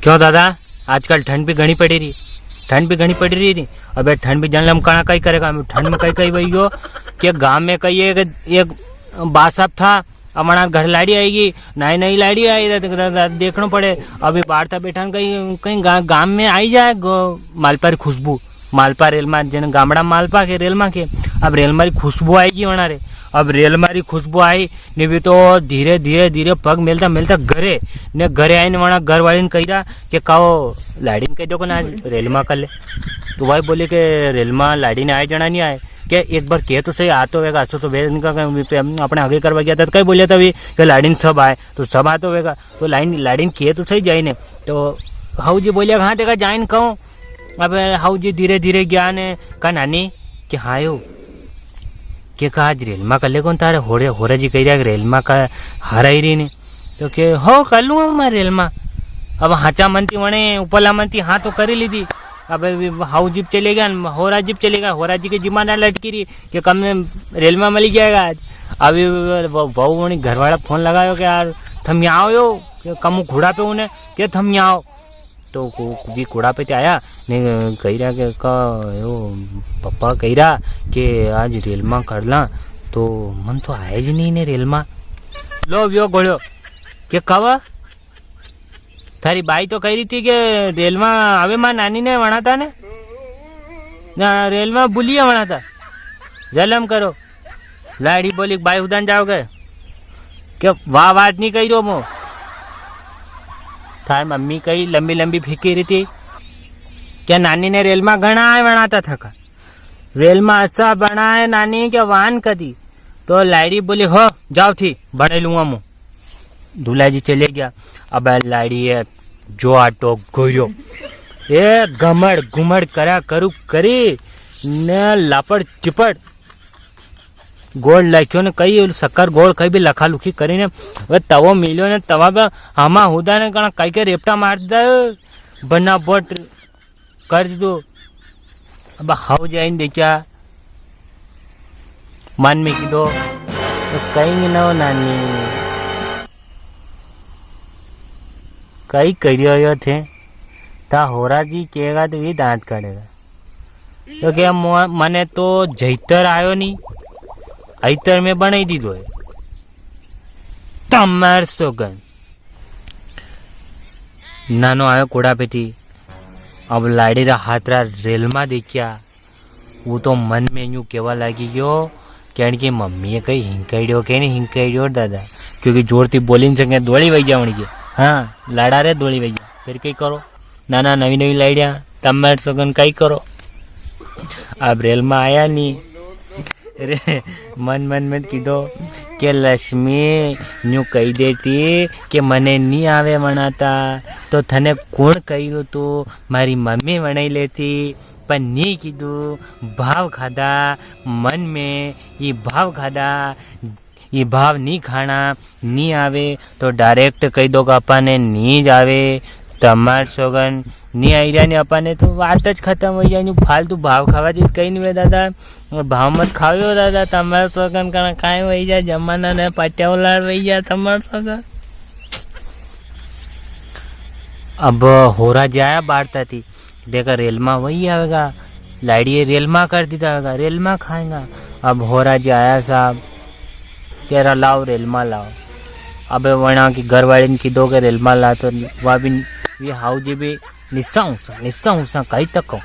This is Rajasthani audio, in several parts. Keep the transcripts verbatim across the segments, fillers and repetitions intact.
क्यों दादा, आजकल ठंड भी घणी पड़ी री, ठंड भी घणी पड़ी री नी। अबे ठंड भी जन लमकाना कई करेगा, ठंड में कई कई वई यो कि गांव में कई एक, एक बासा था, अब वणा घर लाड़ी आएगी, नई नई लाड़ी आई, दे-, दे-, दे-, देखनो पड़े। अभी बाहर था बैठा न कई, कई गा-, गांव में आई जाए गो-, मालपा री खुशबू, मालपा रेलमा, जन गामड़ा मालपा के रेलमा के, अब रेलमा री खुशबू आएगी वणा रे। अब रेलमा री खुशबू आई, ने भी तो धीरे, धीरे, धीरे पग मेलता, मेलता घरे, ने घरे आईने वणा घर वाली ने कही रहा कि काओ लाड़ी ने कही दो को ना आज रेलमा कर ले। तो वही बोले कि रेलमा लाड़ी ने आए जणा नी आए, के एक बार के तो सही, आ तो वेगा, असो तो वे इनका कहीं भी पे अपने आगे करवा गया था, तो कई बोलिया था भी कि लाड़ी ने सब आए, तो सब आ तो वेगा, तो लाइन, लाड़ी ने के तो सही जाई ने। तो हाऊ जी बोलिया, हाँ देखा जाई ने कहूँ। अब हाऊ जी धीरे धीरे गया ने कहा, नानी, के हाँ यो, के कहा आज रेलमा कर ले कौन थारे, होरे, होरा जी कही रहा कि रेलमा का हारा ही रही ने। तो के, हो कर लूँ मैं रेलमा। अब हाचा मनती वणे, उपला मनती हाँ तो कर ही ली थी। अब हाऊ जी चले गया, होरा जी चले गया, होरा जी के जिम्मा ना लटकी रही कि कम रेलमा मिल जाएगा आज। अभी बहू वणी घर वाला फोन लगायो कि यार, थम यहाँ आओ यो, कि कम घोड़ा पे उन्हें, कि थम यहाँ आओ। तो को-, भी घोड़ा पे ते आया, ने कही रहा कि का, यो, पप्पा कही रहा कि आज रेलमा कर ला, तो मन तो आया जी नहीं ने रेलमा। लो, व्यो घोड़ो, के कब? थारी बाई तो कही रही थी कि रेलमा आवे मां नानी ने वणाता ने, ना रेलमा बुलिया वणाता, जलम करो। लाड़ी बोली, "बाई हुदान जाओगे?" के, "वाह, बात नहीं कही रो मो।" थार मम्मी कही लंबी लंबी फिकी रही थी, "क्या नानी ने रेलमा घणा आए वणाता थका? रेलमा असा बनाए नानी के वान कदी।" तो लाड़ी बोली, "हो, जाओ थी, बने लूँगा मो।" दूल्हा जी चले गया। अब लाड़ी है, जो आटो गोयो, ए घमड़ घुमड़ करा करू करी, ने लापड़ चिपड़। गोड़ लख्यो ने कई, शक्कर गोड़ कई भी लखा लुखी करी ने, वे तवो मिल्यो ने, तवा पे हमा हुदा ने कणा कई के रेपटा मार दे, बना बोट कर दो। अब हाउ जाइन देख्या, मन में कीधो, तो कई न हो नानी, कई करियो यो थे, ता होरा जी केगा तो भी दांत काढ़ेगा। तो क्या मो-, मने तो जैतर आयो नी, ऐतर में बनाई दीधो है। तमार सोगन। नानो आयो कूड़ा पे थी। अब लाड़ी रा हाथ रा रेलमा देख्या, वो तो मन में यूं केवा लागी गयो, कहण की मम्मी ये कई हिंकाइड़ो, कई नी हिंकाइड़ो दादा, क्योंकि जोर थी बोली नी सके, दोली वई जावणी के। हाँ, लाड़ा रे दोली वई जा, फिर कई करो? ना, ना, नवी, नवी लाड़िया, तमार सोगन कई करो। अब रेलमा आया नी। रे, मन, मन में कीधो के लक्ष्मी न्यू कही देती के मने नी आवे वणाता, तो थने कुण कही रो तो मारी मम्मी वणाई लेती, पर नी कीधु, भाव खादा मन में, ये भाव खादा, ये भाव नी खाना, नी आवे तो direct कही दो के आपाने नी जावे। तमार सोगन नी आई रहा ने आपाने तो बात ज खत्म हो जाए। न्यू फालतू भाव खावा जी कई नी हुए दादा, भाव मत खाओ दादा, तमार सोगन कणा काई वई जा, जमाना ने पाटिया उलाड़ वई जा तमार सोगन। अब होरा जाया बारता थी, देखा रेलमा वई आवेगा, लाड़िए रेलमा कर दीधा आवेगा, रेलमा खाएगा। अब होरा जी आया साहब, कह रहा, "लाओ रेलमा लाओ।" अबे वणा की घरवाली ने कीधो के रेलमा ला, तो वा भी, वी हाउ जी भी निस्सा उसा, निस्सा उसा कही तक हो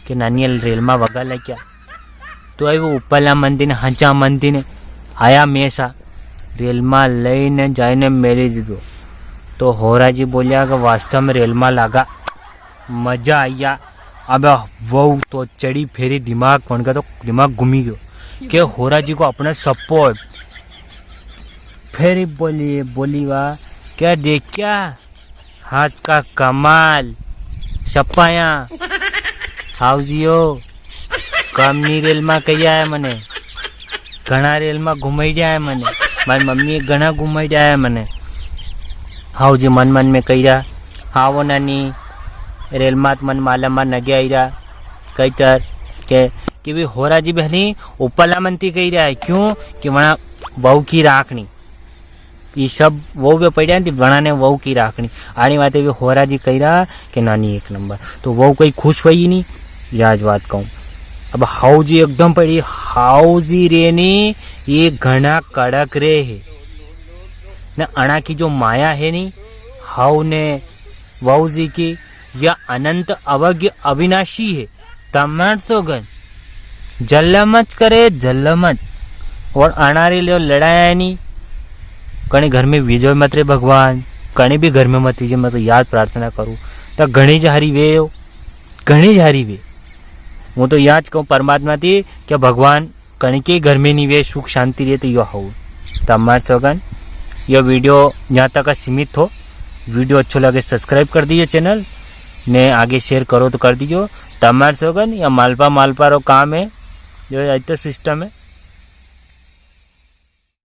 कि नानियल रेलमा वगा ले क्या। तो आई वो ऊपरला मंदी ने, हंचा मंदी ने आया मेसा, रेलमा लई ने जाई ने मेली दीधो। तो होरा जी बोलिया कि वास्तव में रेलमा लागा। मजा आया। अबे वो तो चढ़ी फेरी दिमाग बन गया, तो दिमाग घूमी गयो के होरा जी को अपना support। फेरी बोली, बोली वा, क्या देख्या? हाथ का कमाल। सपाया। हाउ जियो। कम नी रेलमा कही आया मने। घणा रेलमा घुमाई दिया है मने। मारी मम्मी घणा घुमाई दिया है मने। हाउ जी मन मन में कही रहा, "हाँ वो नानी, रेलमा तो मन माला मार नगे आई रहा।" कही तर के, कि भी होरा जी बहनी उपला मनती कही रहा है। क्यों? कि वणा वहू की राखनी। ई सब वहू पे पड़िया थी, वणा ने वहू की राखणी। आनी वाते वे होरा जी कही रहा कि नानी एक नंबर। तो वहू कई खुश हुई नी, याज बात कहूँ। अब हाऊ जी एकदम पड़ी, हाऊ जी रे नी, ये घणा कड़क रे है। ने अणा की जो माया है नी, हाऊ ने वहू जी की, या अनंत अवज्ञ अविनाशी है। तमार सोगन, जल्ला मत करे, जल्ला मत। और अणारी लियो लड़ाया है नी। कणी घर में विजय मत रे भगवान, कणी भी घर में मत विजय, मैं तो याद प्रार्थना करूँ। तो घणी झारी वे हो, घणी झारी वे। हूँ तो याद कहूँ परमात्मा थी कि भगवान कणी के घर में नी वे, सुख शांति रहे तो यो हाऊ। तो हमारे सोगन, यो वीडियो यहाँ तक का सीमित हो। वीडियो अच्छो लगे, subscribe कर दीजिए channel ने, आगे share करो तो कर दीजिए। तो हमारे सोगन, या मालपा, मालपा रो काम है, जो आज तो system है।